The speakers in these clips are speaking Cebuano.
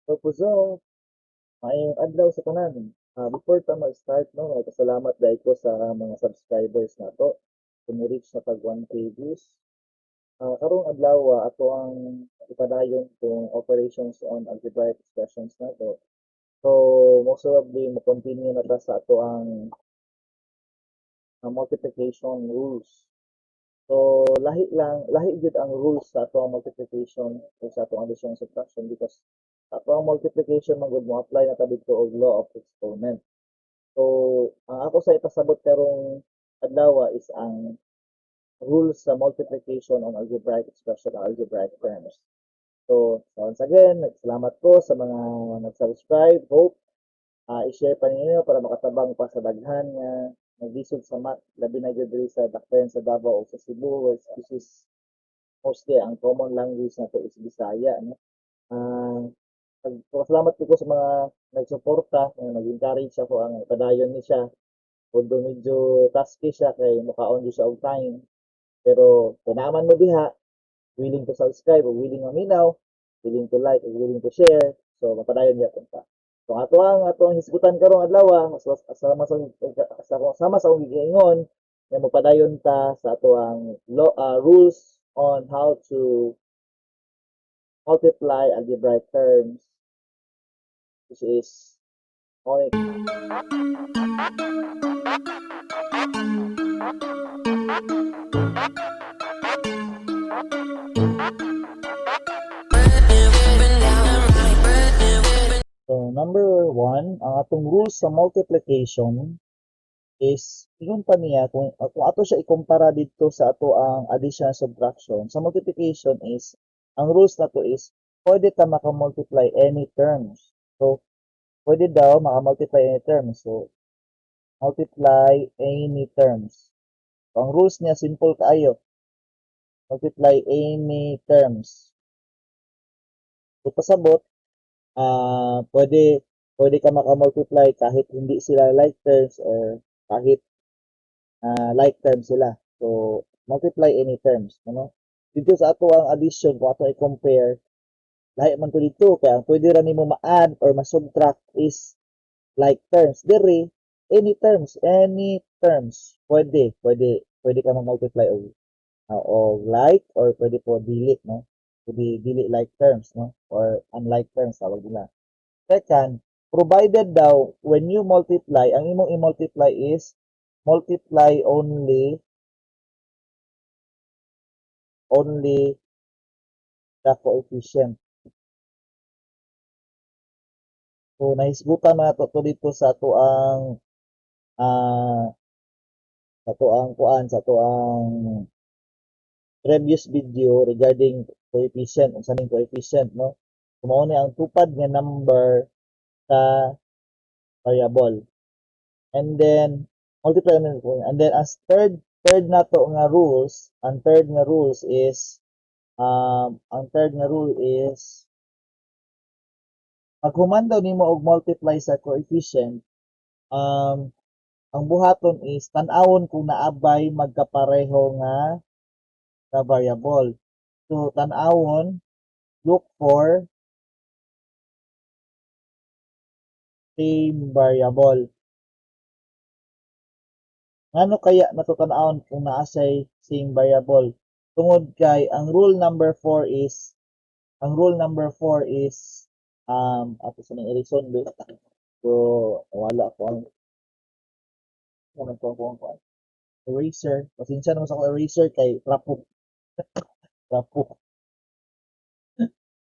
So puso, maayong adlaw sa tanan. Before ta mag-start, no, nagpasalamat dahil ko sa mga subscribers nato. Kung reach na tag 1K views. Karong adlaw, ato ang ipadayon kung operations on algebraic expressions nato. So most probably mo continue na ta sa ato ang multiplication rules. So lahi lang, lahi jud ang rules sa ato ang multiplication o sa ato ang addition and subtraction because ato ang multiplication man gud mo apply na ta didto og law of exponent. So ang ako sa ipasabot karong adlaw is ang rules sa multiplication on algebraic expression or algebraic terms. So once again, salamat ko sa mga nag-subscribe. Hope i-share pa ninyo para makatabang pa sa daghan nga naglisod sa math, labi na gyud diri sa Dakbayan sa Davao o sa Cebu, which is mostly ang common language nato is Bisaya, no? Salamat ko sa mga nagsuporta, nga nag-encourage ako ang padayon ni siya. Although medyo tasky siya kay mukaon di siya og time. Pero kanaman mo diha, willing to subscribe o willing maminaw, willing to like o willing to share, so mapadayon gyapon ta. So ato ang hisgutan karong adlaw, sama sa akong giingon nga mopadayon ta sa ato ang rules on how to multiply algebraic terms, which is okay. So number one, ang atong rules sa multiplication is ingon pa niya kung ato siya ikumpara didto sa ato ang addition and subtraction, sa multiplication is ang rules nato is pwede ta maka-multiply any terms. So pwede daw maka-multiply any terms. So multiply any terms. So ang rules niya simple kaayo. Multiply any terms. So pasabot, pwede ka maka-multiply kahit hindi sila like terms or kahit like terms sila. So multiply any terms, ano? Dito sa ato ang addition, kung ato i-compare, lahi man to dito kaya ang pwede ra nimo ma-add or ma-subtract is like terms. Diri any terms, any terms pwede ka ma-multiply og like or pwede po dili, no? Pwede dili like terms, no? Or unlike terms tawag nila. Second, provided daw when you multiply, ang imong i-multiply is multiply only the coefficient. So nahisgutan man nato to dito sa ato ang kuan, sa ato ang previous video regarding coefficient, unsa ning coefficient, no? So mao ni ang tupad nga number sa variable. And then multiply and then as third nato nga rules, ang third nga rule is pag human daw nimo og multiply sa coefficient, ang buhaton is tan-awon kung naabay magkapareho nga variable. So tan-awon, look for same variable. Ngano kaya nato tan-awon kung naa siya'y same variable? Tungod kay ang rule number 4 is ato sa ning i-reason be. So wala ko ang ano ko ang eraser. Pasensya naman sa akong eraser kay trapo. Trapo.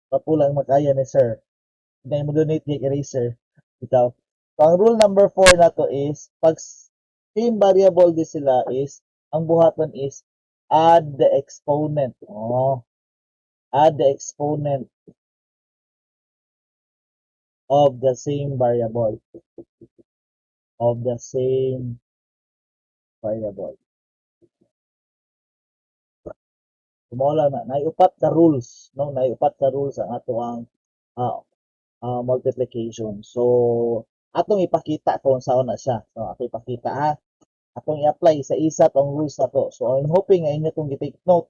Trapo lang makaya ni sir. Hindi mo donate kay eraser. Ikaw. So, ang rule number 4 nato is pag same variable di sila is ang buhaton is add the exponent. Oh. Add the exponent of the same variable. Of the same variable. Mao lang na, naay upat ka rules, no? Naay upat ka rules ang ato ang multiplication. So atong ipakita kung saan na siya. So ato ipakita ha. Atong i-apply sa isa tong rules nato. So I'm hoping nga inyo tong gi-take note,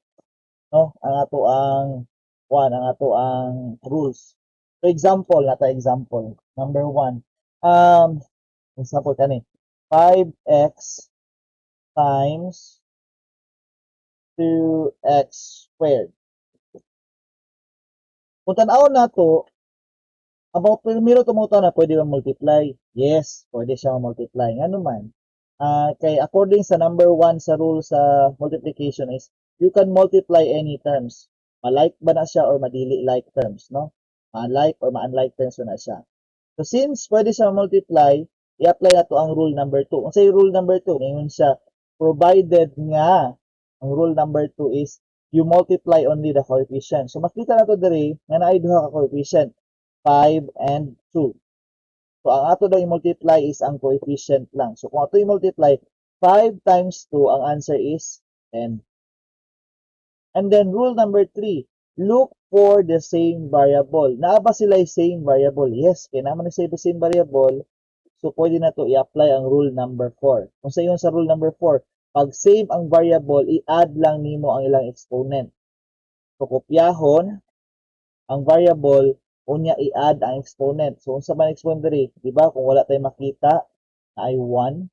no? Ang ato ang kuan, ang ato ang rules. So For example, nata example. Number one. Example kani. 5x times 2x squared. Kung tan-awon nato, about primero tumuta na pwede ba multiply? Yes, pwede siya multiply. Ngano man? Kay according sa number one sa rule sa multiplication is you can multiply any terms. Ma-like ba na siya or madili like terms, no? Ma-like or ma-unlike terms ba na siya. So since pwede siya multiply, i-apply nato ang rule number 2. Unsay rule number 2? Ingon siya, provided nga ang rule number 2 is you multiply only the coefficient. So makita nato diri nga naay duha ka coefficient, 5 and 2. So ang ato daw i-multiply is ang coefficient lang. So kung ato i-multiply 5 times 2, ang answer is 10. And then rule number 3, look for the same variable. Naa ba sila same variable? Yes, kay naa man sila same variable. So pwede na to i-apply ang rule number 4. Kung sa ingon sa rule number 4, pag same ang variable, i-add lang nimo ang ilang exponent. So kopyahon ang variable, unya i-add ang exponent. So unsa man exponent diri? Di ba? Kung wala tay makita, ay 1.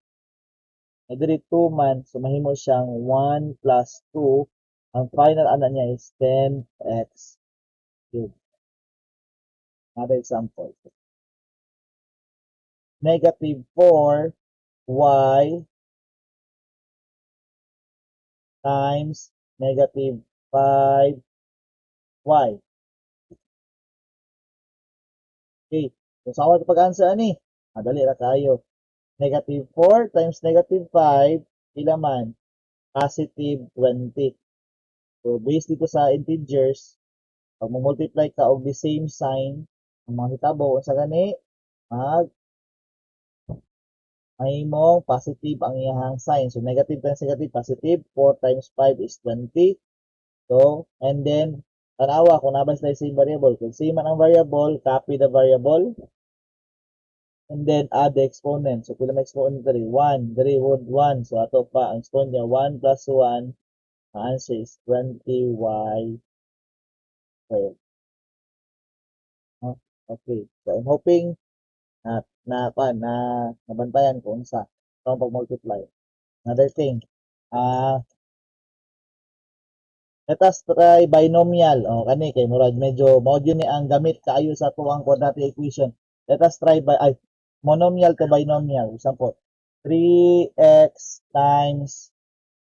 Ay diri 2 man, so mahimo siyang 1 plus 2. Ang final ana niya is 10x cubed. Another example. Negative 4 y times negative 5y. Okay. Kung sa ako pag-answer ani, madali ra kayo. Negative 4 times negative 5, pila man? Positive 20. So, based dito sa integers, pag mo-multiply ka og the same sign, ang mga hitabo, unsa gani? Mag mahimong positive ang iyang sign. So, negative times negative, positive. 4 times 5 is 20. So, and then, tanawa kung naa ba sila same variable. Kung same man ang variable, copy the variable. And then, add the exponent. So, pila may exponent diri? 1. Diri would 1. So, ato pa, ang exponent niya, 1 plus 1. Ang answer is 20y squared. No? Okay. So, I'm hoping na nabantayan ko unsa ang pag-multiply. Another thing, let us try binomial. O, kani kay murag medyo mao jud ni ang gamit kaayo sa atuang quadratic equation. Let us try by ay monomial to binomial. Example, 3x times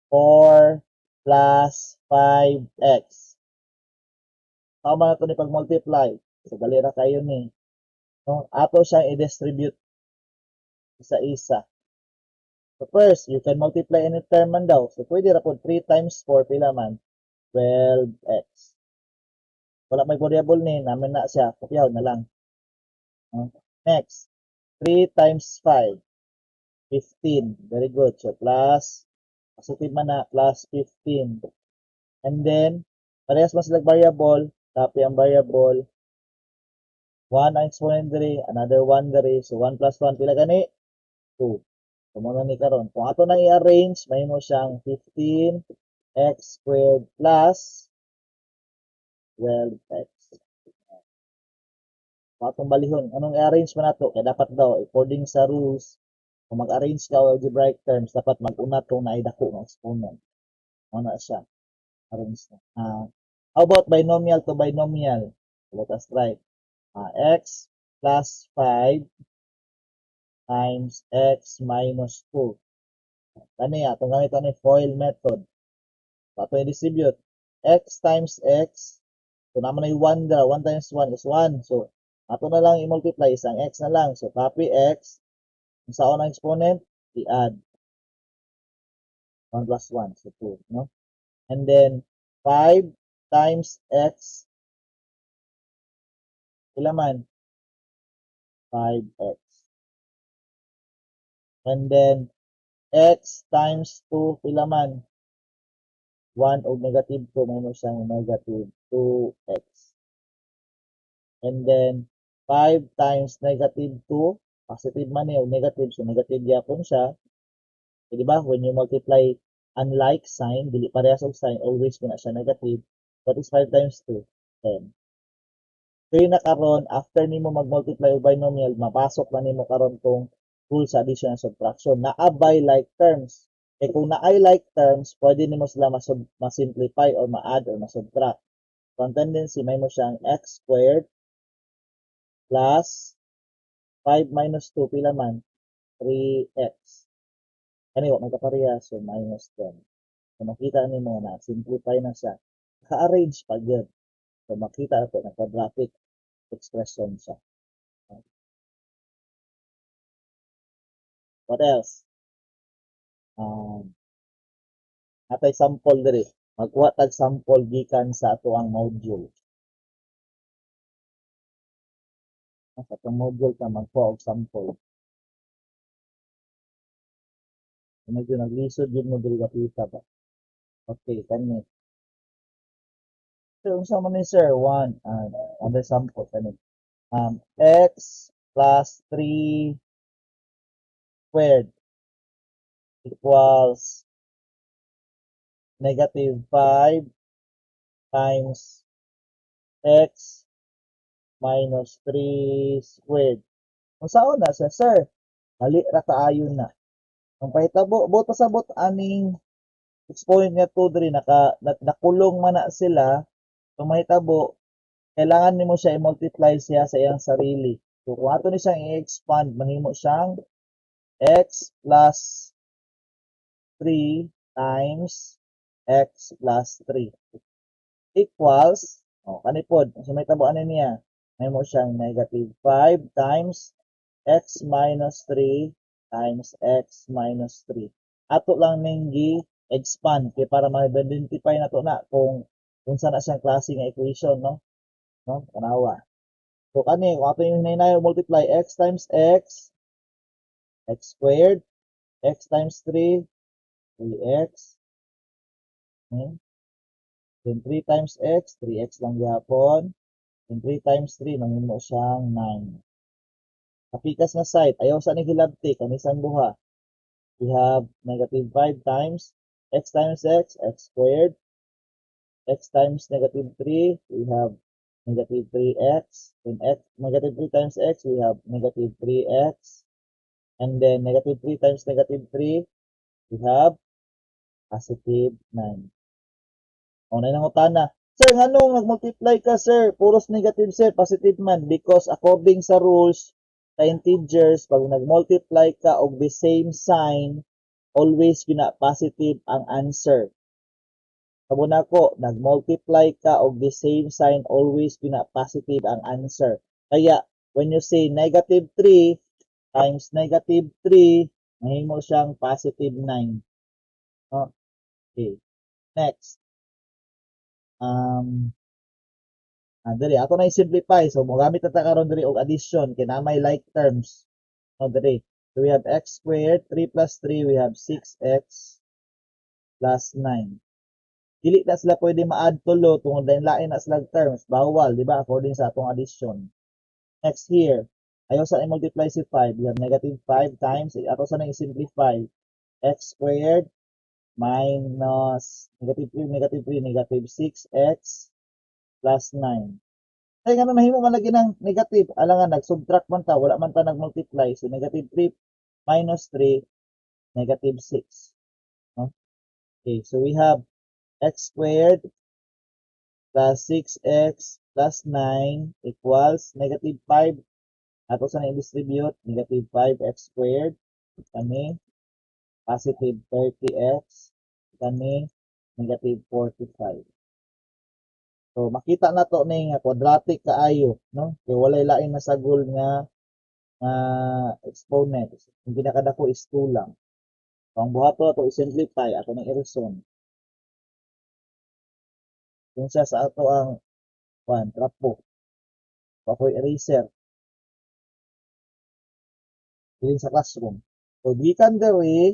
4 plus 5x. Tama na to ni pag-multiply. So, dali ra kayo ni. No? Ato siyang i-distribute isa-isa. So first, you can multiply any term man daw. So pwede ra po 3 times 4, pila man? 12x. Wala may variable ni, namin na siya. Kopyaw na lang. No? Next, 3 times 5, 15. Very good. So plus, positive man na, plus 15. And then, parehas man sila variable, copy ang variable, 1 ang exponent diri, another 1 diri. So 1 plus 1, pila gani? 2. So mao na ni karon. Kung ato nang i-arrange, mahimo siyang 15 x squared plus 12x. Kung atong balihon, anong i-arrange man nato? Kaya dapat daw, according sa rules, kung mag-arrange ka og algebraic terms, dapat mag-una tong naay dako nga exponent. Mao na siya. Arrange na. How about binomial to binomial? Let us try. X plus 5 times x minus 2. Kani, atong gamit ani FOIL method. Ato i-distribute x times x. So naman ay 1 dira, 1 times 1 is 1. So ato na lang i-multiply isang x na lang. So copy x. Sa unang exponent, i-add 1 plus 1, so 2, no? And then 5 times x, pila man? 5x. And then x times 2, pila man? 1 og negative 2, mahimo siyang negative 2x. And then 5 times negative 2, positive man ni og negative, so negative gyapon siya. Eh, di ba? When you multiply unlike sign, dili parehas og sign, always mo na siya negative. What is 5 times 2? 10. Kaya na karon, after nimo mag-multiply og binomial, mapasok na nimo karon tong rule sa addition and subtraction. Naa bay like terms? Kay kung naay like terms, pwede nimo sila ma-simplify or ma-add or ma-subtract. So, ang tendency, mahimo siyang x squared plus 5 minus 2, pila man? 3x. Kani, wa magkapareha, so minus 10. So, makita nimo na simplify na siya. Ka-arrange pa gyud. So, makita ato na quadratic expression siya. What else? Atay sample diri. Magkuha tag sample gikan sa atoang module. Sa atong module ka magkuha og sample. Medyo naglisod jud mo diri kapita ba. Okay, kani. So, unsa man ni, sir? 1, other sample kani. X plus 3 squared equals negative 5 times x minus 3 squared. Unsaon na siya, sir? Dali ra kaayo na. Ang pahitabo, buot pasabot aning exponent nga 2 diri nakulong man na sila. Kung mahitabo, kailangan nimo siya i-multiply siya sa iyang sarili. So kung ato ni siyang i-expand, mahimo siyang x plus 3 times x plus 3 equals, oh, kani pod, so mahitabo ani niya, mahimo siyang negative 5 times x minus 3 times x minus 3. Ato lang ning gi-expand kay para ma-identify nato na kung unsa na siyang klase nga equation, no? No? Tanawa. So kani, kung ato yung hinay multiply, x times x, x squared, x times 3, 3x. Okay. Then 3 times x, 3x lang gyapon. Then 3 times 3, mahimo siyang 9. Sa pikas nga side, ayaw sa ni hilabti, kanisan duha. We have negative 5 times x, x squared. X times negative 3, we have negative 3x. Then x, negative 3 times x, we have negative 3x. And then negative 3 times negative 3, we have positive 9. O, na nangutana. "Sir, nganong nag-multiply ka, sir? Puros negative, sir, positive man." Because according sa rules, sa integers, pag nag-multiply ka og the same sign, always gina positive ang answer. Kamo nako, nag-multiply ka og the same sign, always gina positive ang answer. Kaya, when you say negative 3 times negative 3, mahimo siyang positive 9. Okay. Next. Diri ato na i-simplify. So mogamit na ta karon diri og addition kay naa may like terms. No, diri. So we have x squared, 3 plus 3, we have 6x plus 9. Dili na sila pwede ma-add tulo tungod lain lain na sila terms. Bawal, di ba? According sa atong addition. Next here, ayaw sa i-multiply si 5. We have negative 5 times, ato sa nang i-simplify, x squared minus negative 3, negative 3, negative 6x plus 9. Ay, nga nahimo man lagi ng negative. Alangan, nag-subtract man ta, wala man ta nag-multiply. So, negative 3 minus 3, negative 6. No? Okay, so we have x squared plus 6x plus 9 equals negative 5. Ato sa na-distribute, negative 5x squared, kani, positive 30x, kani, negative 45. So, makita na to ni nga quadratic kaayo, no? Kay walay lain na sagol nga exponent. Ang pinakadako is 2 lang. So, ang buhato ato i-simplify, ato nang i-reason. Kung siya sa ato ang 1, trapo. So, ako eraser. Dili sa classroom. So, gikan diri,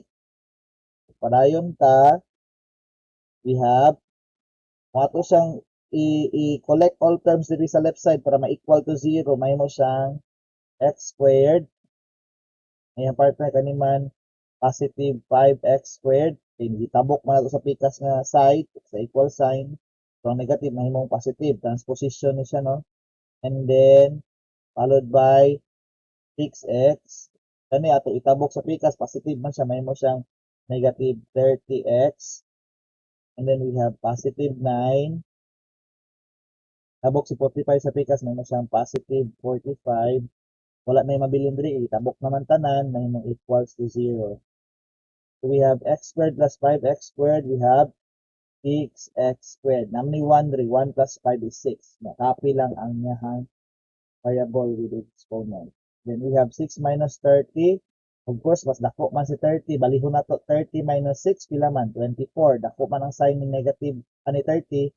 padayon ta, we have, ato siyang i-collect all terms diri sa left side para ma-equal to 0, mahimo siyang x squared. Ayan, partner kani man positive 5x squared. Okay, gitabok man nato sa pikas nga side sa equal sign. So ang negative mahimong positive. Transposition ni siya, no? And then, followed by 6x. Kani ato itabok sa pikas, positive man siya, mahimo siyang negative 30x. And then we have positive 9. Tabok si 45 sa pikas, mahimo siyang positive 45. Wala may mabilin diri, itabok naman tanan, mahimong equals to 0. So we have x squared plus 5x squared, we have 6x squared. Namni 1 diri, 1 plus 5 is 6. Copy lang ang iyahang variable with exponent. Then we have 6 minus 30. Of course, mas dako man si 30. Balihon na to, 30 minus 6, pila man? 24. Dako man ang sign ni negative, ani 30.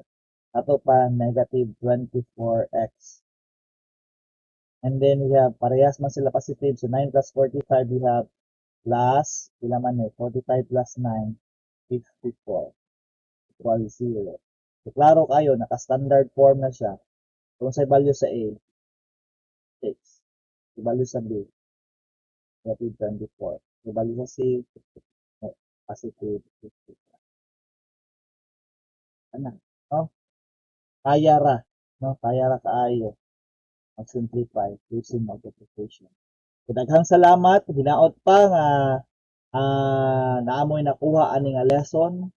Ato pa negative 24x. And then we have, parehas man sila positive. So 9 plus 45, we have plus, pila man eh, 45 plus 9, 54 equals 0. So, klaro kayo, naka-standard form na siya. Kung sa value sa A, 6. Sa value sa B, negative 24. Sa value sa C, positive 55. Ana, no? Kaya ra, no? Kaya ra kaayo mag-simplify using multiplication. So, daghang salamat, hinaot pa nga naamoy nakuha ani nga lesson.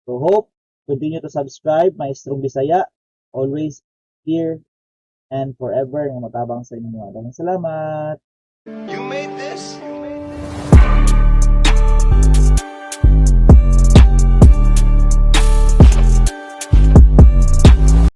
So hope continue to subscribe, Maestrong Bisaya, always here and forever nga motabang sa inyo. Daghang salamat. You made this?